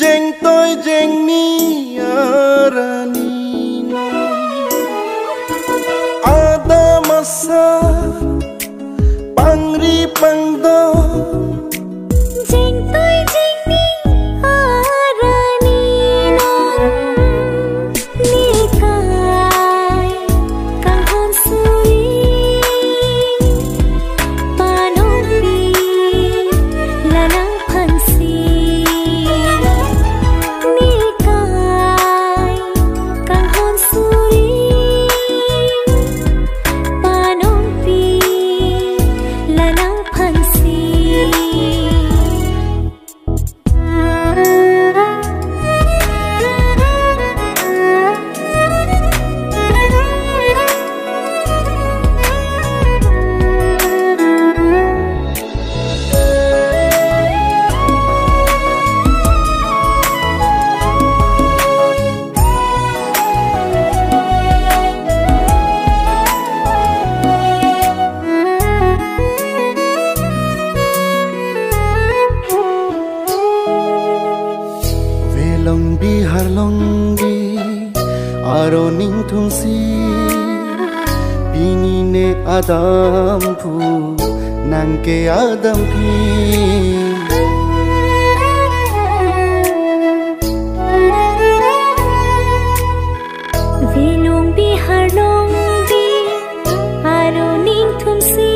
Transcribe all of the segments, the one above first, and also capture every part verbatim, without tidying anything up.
Jengtoi jengni arani non. Adam asa pangri pangdo. Jengtoi jengni arani non. Nekai kanghon suri, panongpi la nangphansi. Nekai kanghon suri, panongpi la nangphansi. Velong bihar longbi aro ningthumsi, pini ne adampu nangke-adampi. Velong bihar longbi aro ningthumsi,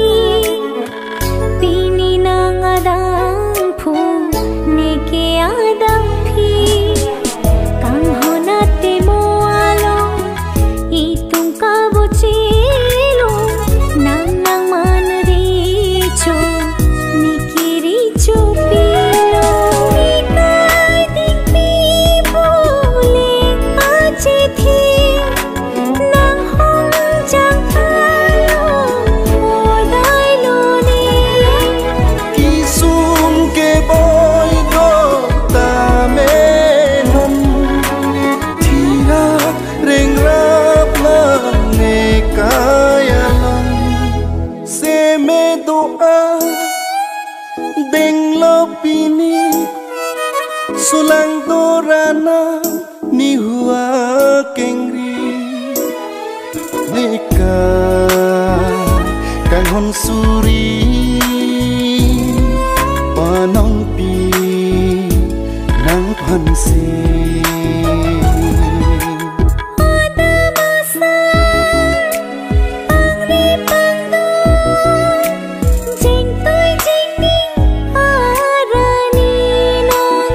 pini nang adampu neke-adampi. Kanghon atemo along itum kabochelo, nang nangman recho, neke recho pilo. Nekai dingpi bule achithi, nanghon jangtalo, modai lone. Kisung keboi do tame non, thira rengrap lang nekai along. Seme do-a denglo pini, sulang do rana nihu akengri. Nekai kanghon suri, panongpi nangphansi. Adam asa pangri pangdo, jengtoi jengni arani non.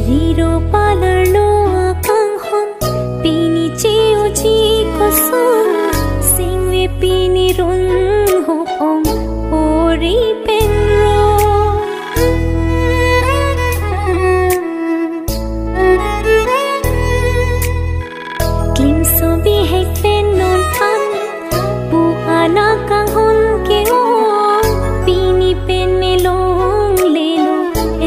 Riro palarlo akanghon, pini che-oji koson, singve pini run huk ong, ori pen ro. Klimso bihek pen non an, pu-an akanghon ke-ong, pini pen me longlelo,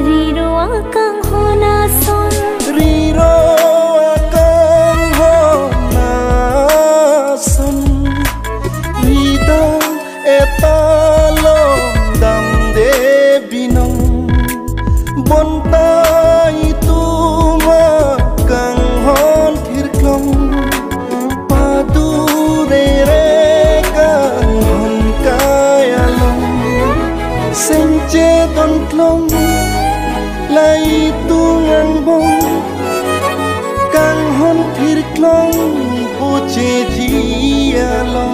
riro akanghon ason. Riro akanghon ason, rida eta longdamde binong. Bonta itum akanghon thirklong, padurere kanghon kai along. Sengche donklong la itum angbong, kanghon thirklong pocheji along.